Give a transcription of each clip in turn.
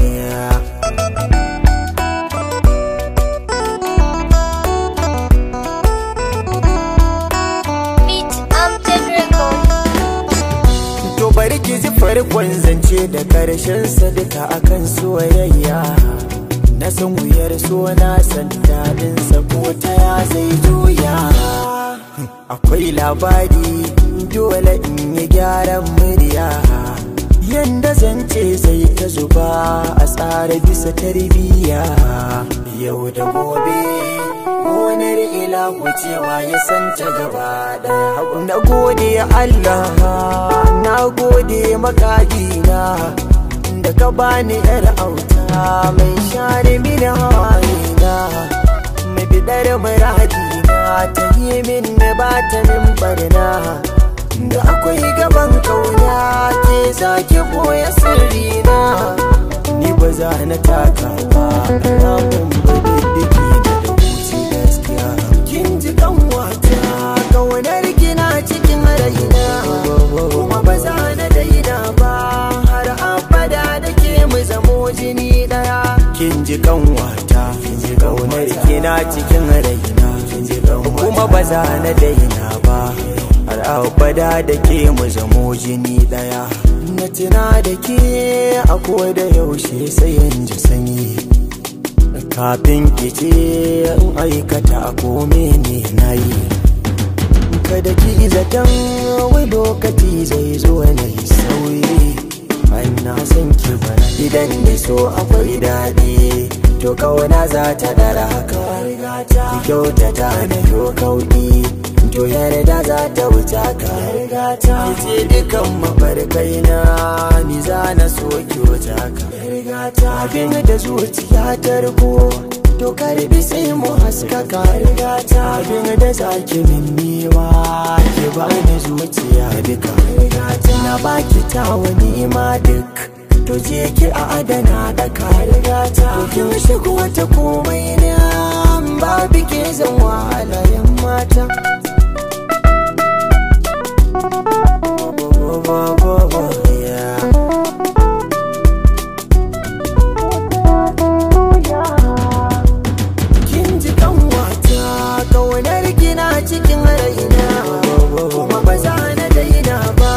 Yeah. Beat Amjad Record. To bari ki ji farkon zance da karshen sa duka akan soyayya. Na san wuyar so na san dadin sa ko ta ya zai juya. Akwai labari dole in yi gyaran murya. Yanda zance zai ta zuba a tsara bisa tarbiyya. Yau da gobe gonar ilahu cewa ya san ta gaba daya. Na gode Allah, na gode makagina da ka bani yar auta mai share mini hawayena, mai bidar muradina ta yi min ba ta min barna. Da akwai gaban kauna ke zaki boye sirrina, ni ba za na taka ba na mun diddigi da rubuci gaskiya. Kin ji kanwata kaunar kina cikin raina, kuma ba za na daina ba har abada da ke mu zamo jini daya. Kin ji kanwata kaunar kina cikin raina, kuma ba za na daina ba har abada da ke mu zamo jini daya. Na tuna da ke a koda yaushe sai in ji sanyi, kafin ki ce in aikata ko mene na yi. Kada ki zaton wai lokaci zai zo na yi sauyi, na san ki bana idan da so akwai daɗi, to kauna za ta dara haka. Ki kyautata na yo kauɗi, to yarda za ta wuce ka. Ki ce dukan mafarkai na ni za na so ki wuce ka. Abin da zuciya ta riko to karbi sai mu haskaka. Abin da za ki min niwa ki bani zuciya duka. Na baki tawa ni'ima duk, to je ki a adana daka. To kin shigo ta komai na babu ke zan wahala yan mata. Kin ji kanwata kaunar kina cikin raina, kuma ba za na daina ba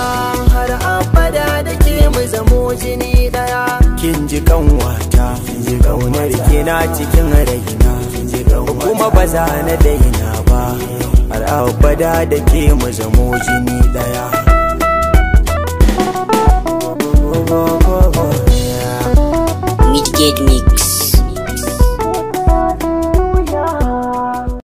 har abada da ke mu zamo jini daya. Kin ji kanwata kaunar kina cikin raina, kuma ba za na daina ba har abada da ke mu zamo jini daya. Midgate Mix.